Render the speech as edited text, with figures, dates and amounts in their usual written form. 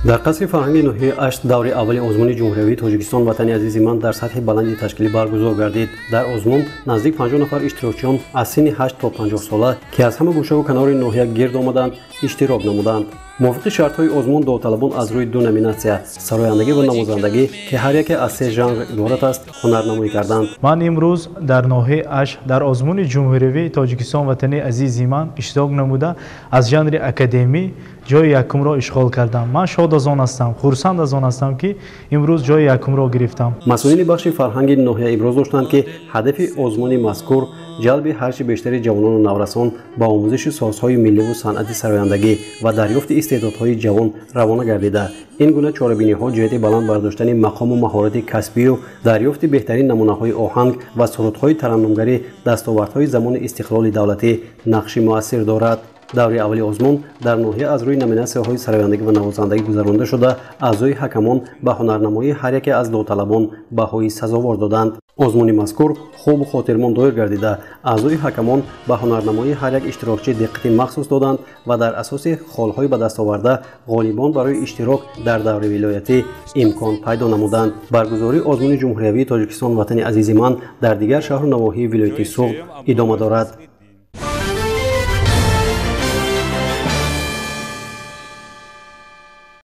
Дар қасри фарҳанги ноҳияи Ашт даври аввали озмуни ҷумҳуриявии «Тоҷикистон ватани азизи ман» дар сатҳи баланди ташкилӣ баргузор гардид. Дар озмун наздик 50 нафар иштирокчиён аз синни 8 то 50 сола, ки аз ҳама гӯшаву канори ноҳия гирд омаданд, иштирок намуданд. Мувофиқи шартҳои озмун, довталабон аз рӯи ду номинатсия, сарояндагӣ ва навозандагӣ, ки ҳар яке аз се жанр иборат аст, ҳунарнамоӣ карданд. Ман имрӯз дар ноҳияи Ашт дар озмуни ҷумҳуриявии «Тоҷикистон ватани азизи ман» иштирок намуда, аз жанри академӣ ҷои якумро ишғол кардам. Ман шод аз он ҳастам, хурсанд аз он ҳастам, ки имрӯз ҷои якумро гирифтам. Масъулини бахши фарҳанги ноҳия иброз доштанд, ки ҳадафи озмуни мазкур ҷалби ҳарчи бештари ҷавонону наврасон ба омӯзиши созҳои милливу санъати сарояндагӣ ва дарёфти истеъдодҳои ҷавон равона гардида, ин гуна чорабиниҳо ҷиҳати баланд бардоштани мақому маҳорати касбию дарёфти беҳтарин намунаҳои оҳанг ва сурудҳои тараннумгарӣ, дастовардҳои замони истиқлоли давлатӣ нақши муассир дорад. Даври аввали озмун дар ноҳия аз рӯи номинатсияҳои сарояндагӣ ва навозандагӣ гузаронда шуда, аъзои ҳакамон ба ҳунарнамоии ҳар яке аз довталабон баҳои сазовор доданд. Озмуни мазкур хубу хотирмон доир гардида, аъзои ҳакамон ба ҳунарнамоии ҳар як иштирокчӣ диққати махсус доданд ва дар асоси холҳои ба дастоварда ғолибон барои иштирок дар даври вилоятӣ имкон пайдо намуданд. Баргузории озмуни ҷумҳуриявии «Тоҷикистон ватани азизи ман» дар дигар шаҳру навоҳии вилояти Суғд идома дорад.